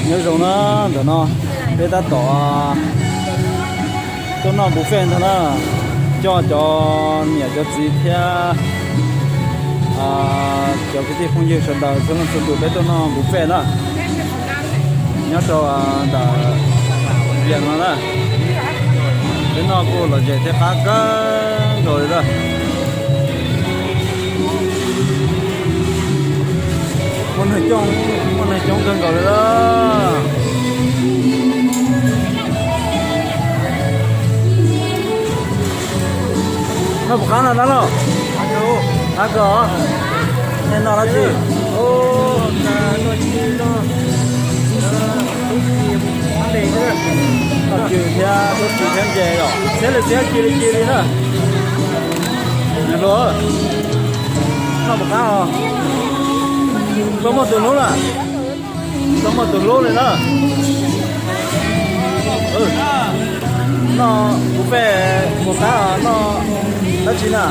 Nyob zoo na, ntawm no peb tab tom tuaj noj buffet ntag na, coj cov niam cov txiv thiab cov kwv tij phooj ywg sawv daws txhua leej txhua tus peb tuaj noj buffet na, nyob rau ntawm Vias no na. Peb noj kuj lom zem thiab qab kawg nkaus li lawm. Muaj neeg coob, muaj neeg coob kawg nkaus li lawm. Noj puas qab no dab laug? Qab kawg os. Nej noj dab tsi? Noj cw thiab, noj cw thiab ntses yom, txhiab li txhiab, ci li ci li na. Nws hluas, noj puas qab os? Tau muaj tus hlub lawm, tau muaj tus hlub li na. Noj buffet puas qab, noj dab tsi na?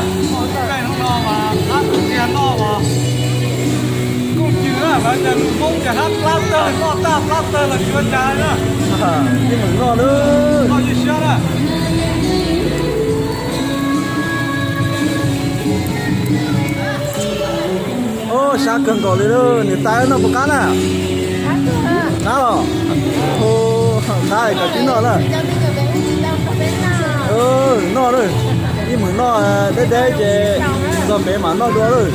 Ib meem noj lawm. Ub, sab kawg nkaus li lawm, niam tais noj puas qab na? Qab los? Qab kom tib noj na. Noj lawm, ib meem noj deb deb ces txog pem mam noj dua lawm.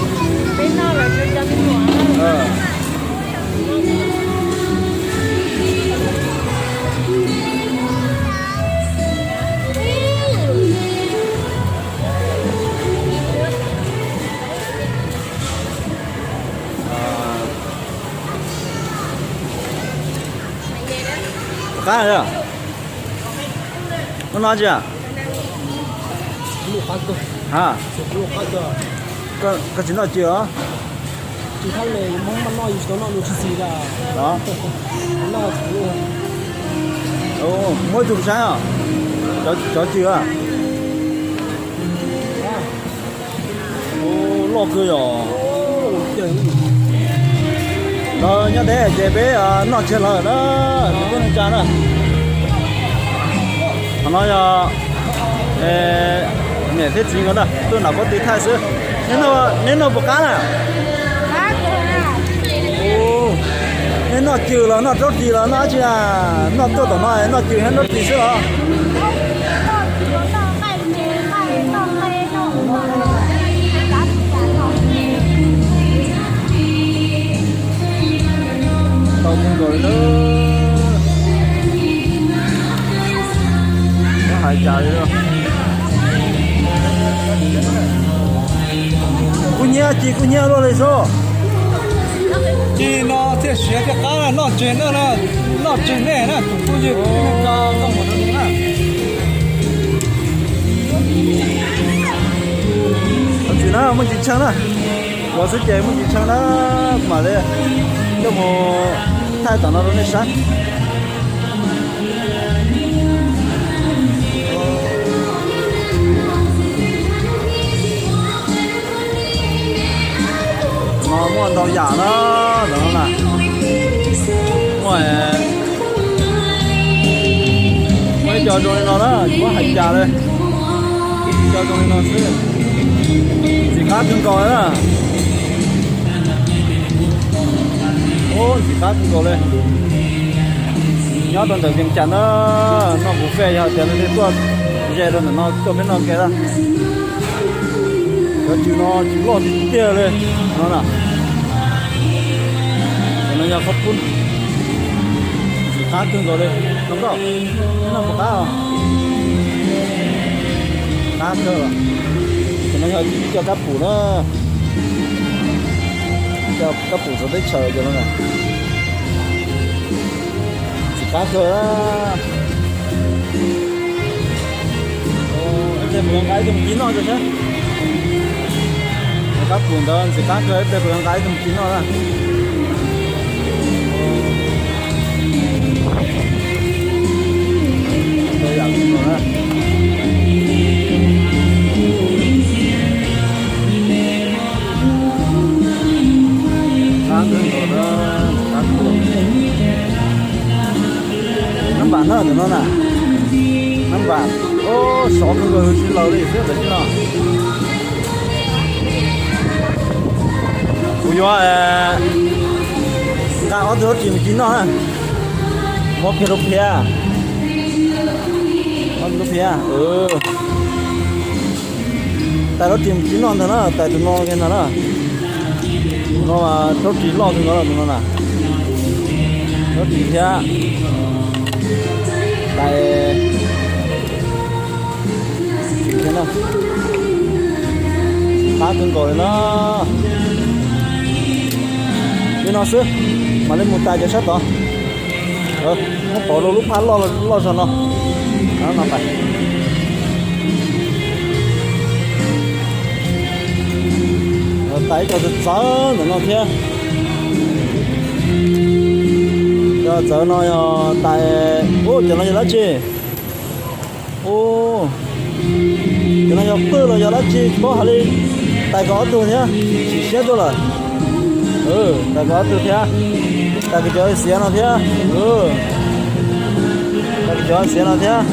Qab, noj tsi? Ha, koj tsis noj cw os? Muab ib tug saib, cov cw a. Loj kawg yom. Lawv nyob deb ces peb noj kiag lawm na, tus tub neej tsa na. Qhov no yog niam thiab txiv nkawd na, tuaj nram pob tw thaij xwb. Neb noj puas qab na? Neb noj cw los noj rau ris los noj dab tsi na? Noj tuaj tom no noj cw thiab rau ris xwb los? Tau kawg nkaus li na. Muab hais cas li. Kuj nyiab, ci kuj nyiab luaj li xwb. Ci no thiaj siav thiaj qab, noj tseg na, noj tseg nej na, tsoom phooj ywg. Tsis na, muaj ntsis tshee na. Los xwb ces muaj ntsis tshee na, kuv mam li coj mus thaij tom no rau nej saib. No muaj ntau yam na, ntawm no na. Muaj, muaj ib co zoo li no na, tsis paub hais cas li. Ib co zoo li no xwb. Ntxim qab kawg nkaus na. Ub, ntxim qab kawg nkaus li. Nyob rau ntawm Vias Cas na, noj buffet yog tias leej twg tuaj ze rau ntawm no tuaj peb noj ke na. Cov cw no cw loj tiag tiag li no na. Cov no yog qhob pub, ntxim qab kawg nkaus li. Noj koj, noj puas qab os? Qab kawg. Cov no yog ib co kab pum na. Ib co kab pum txawv teb chaws cov no na. Ntxim qab kawg. Ib pliag kuv yuav nqa ib tug mus ci noj rau saib. Cov kab pum ntawd ntxim qab kawg, ib pliag kuv yuav nqa ib tug mus ci noj na. Qab kawg nkaus na, qab kawg. No na, nab npam, sov kawg nkaus, hwv tsis laws li xwb ntawm no. Kuv yuav nqa ob tug rab ris mus ci noj na. Muab phiaj rau phiaj, ob tug rab phiaj. Tais rab ris mus ci noj ntag na, tais tus no kiag ntag na. No rab ris loj kawg nkaus tus no na. Rab ris thiab tais, qab kawg nkaus li na. Li no xwb, mam li mus tais cov sab tod. Muab pauv rau lub phab loj zog no. Tais ib co txawv txawv ntawm no thiab. Cov txawv no yog tais, ub, cov no yog dab tsi? Ub, cov no yog qwj los yog dab tsi tsis paub hais li. Tais kom ob tug thiab, sim siab tuaj lawm. Tais kom ob tug thiab. Tais kws cov xiav no thiab. Tais kws cov xiav no thiab.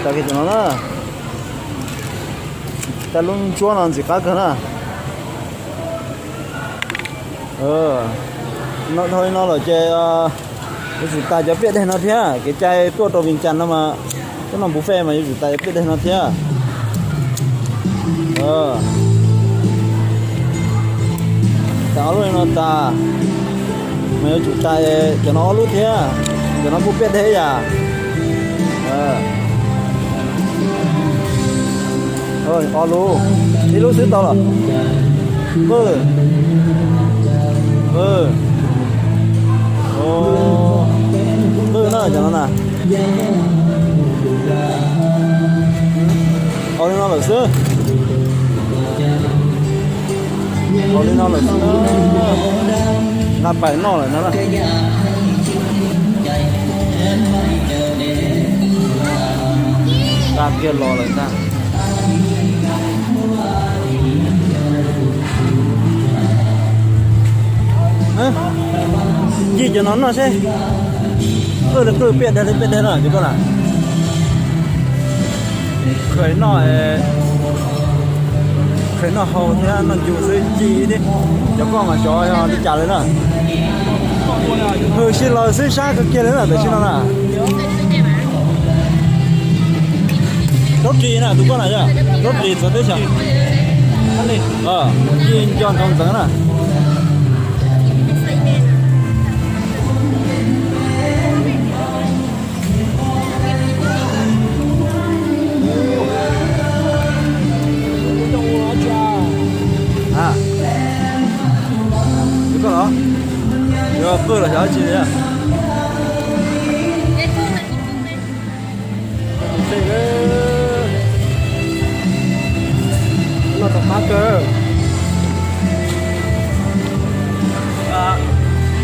Tais kws cov no na. Tais lub ntsuab no ntxim qab kawg na. Dhau li no lawm ces yuav tsum tais cov piaj deg no thiab. Kev cai tuaj rau Vias Cas no mas, tuaj noj buffet mas yuav tsum tais cov piaj deg no thiab. Tais ob lub no tas, mas yuav tsum tais cov no ob lub thiab. Cov no kuj piaj deg ib yam. Ob lub, ib lub xwb tau lawm. Qwj, qwj, qwj na cov no na. Ua li no lawm xwb. Ua li no lawm xwb. Nqa pais noj lawm no na. Nqa kiag los lawm ntag. Ncig cov no noj seb. Qwj li qwj, piaj deg li piaj deg no cov koj na. Khaws noj, khaws noj haus thiab noj ncu xwb ncig thiab. Cov koj mas xyov yog li cas li na. Hwv tsis laws xwb, sab kawg kiag li na tam sim no na. Rab ris na, tus koj na yog rab ris txawv teb chaws. Ncig nco ntsoov ntxeev na. Tus koj los, yuav qwj los xyov dab tsi li. Noj tau qab kawg.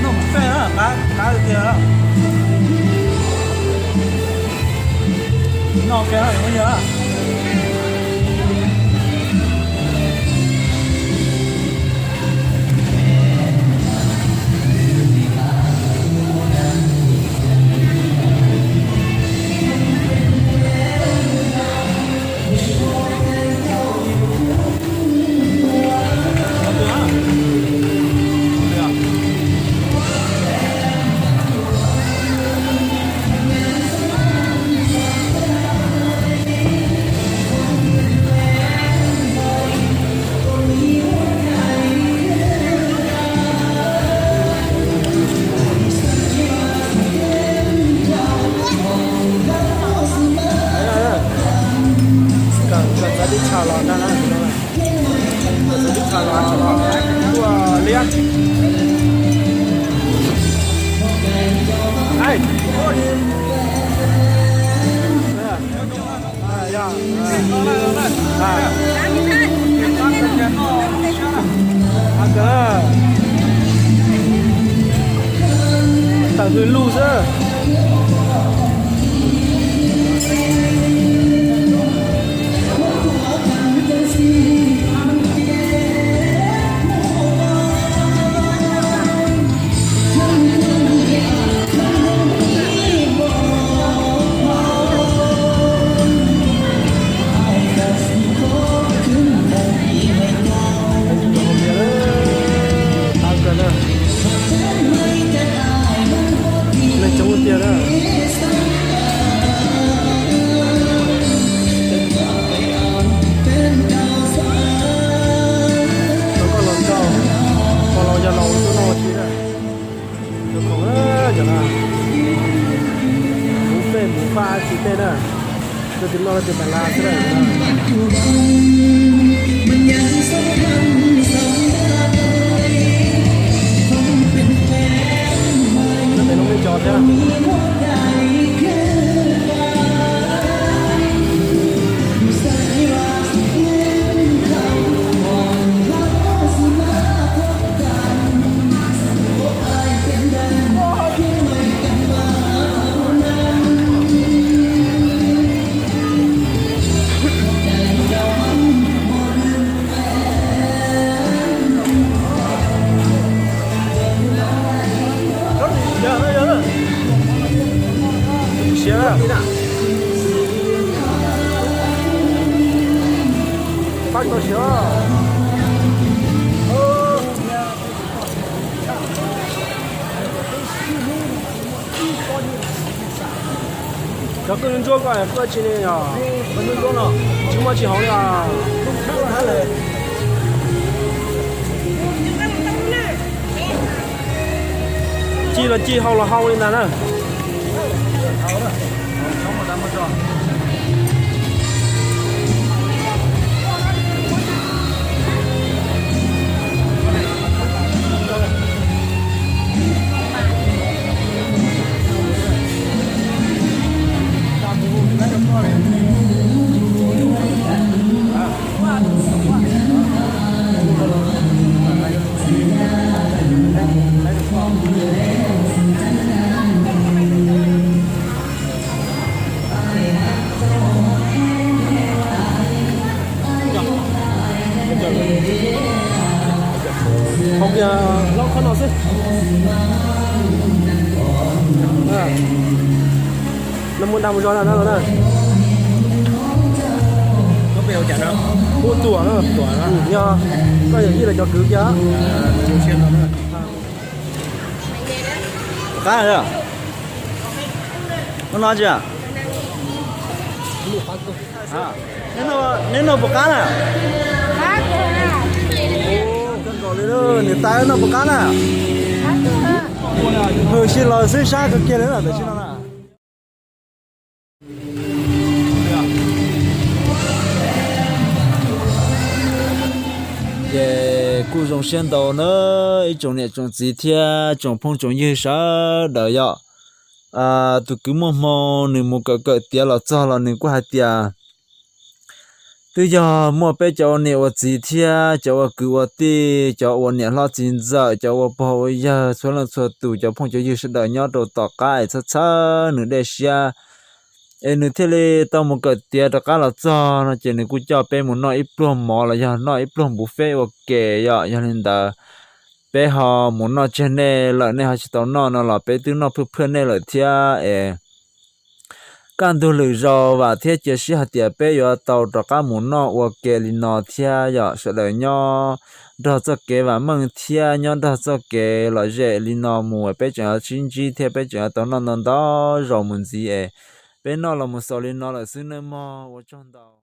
Noj mus peb na, qab qab tiag. Noj kiag muab yog. Txawv teb chaws los ntag na, txawv teb chaws los tuaj liab. Tawm hws lug xwb. Cov khoom na, cov no, mus fej mus faj tsis tej na, rau tim no rau tim Pas Las xwb na. Cov pem no me cov thiab. Siab. Pab tau siab. Cov koj ntsuab koj koj tsis ne yog, tsis muaj tsis hauv li os. Ci los ci, hau los hau li ntag na. Hauv kiag hlob qhov no xwb. No muaj dag mus zog na no na. Hu Tuam no. Yog koj yawm yij los cov kwv kiag. Qab, hnub no tsis, neb noj puas qab na? Niam tais noj puas qab na? Hwm, sib laus xwb sab kawg kiag li tam sim no na. Ces kuj zoo siab ntau na, ib tsoom niam tsoom txiv thiab tsoom phooj tsoom ywg sawv daws yom. Tus kwv muaj hmoo nws mus kawm kawm tiav los txog los nws kuj hais tias twb yog muaj peb cov ua niam ua txiv thiab cov ua kwv ua tij, cov ua niam hlob txiv ntxawm, cov ua pog ua yawg, txhua leej txhua tus cov phooj cov ywg sawv daws nyob rau tom qab es txhawb txhawb nws dej siab, es nws thiaj li tau mus kawm tiav rov qab los txog no ces nws kuj coj peb mus noj ib pluag mov los yog noj ib pluag buffet ua ke yom. Yog li ntawd peb ho mus noj tseg nej lawm, nej ho tsis tau noj no los peb twb noj phwj phwj nej lawm thiab es kaj ntug lwm zaus vam thiab cia siab hais tias peb yuav tau rov qab mus noj ua ke li no thiab yom. Sawv daws nyob nrog txoj kev vam meej thiab nyob nrog txoj kev lom zem li no mus, peb tseem yuav sib ntsib thiab peb tseem yuav tau noj ntau ntau zaus mus ntxiv es peb noj los mus xaus li no lawm xwb nawb mog. Ua tsaug ntau.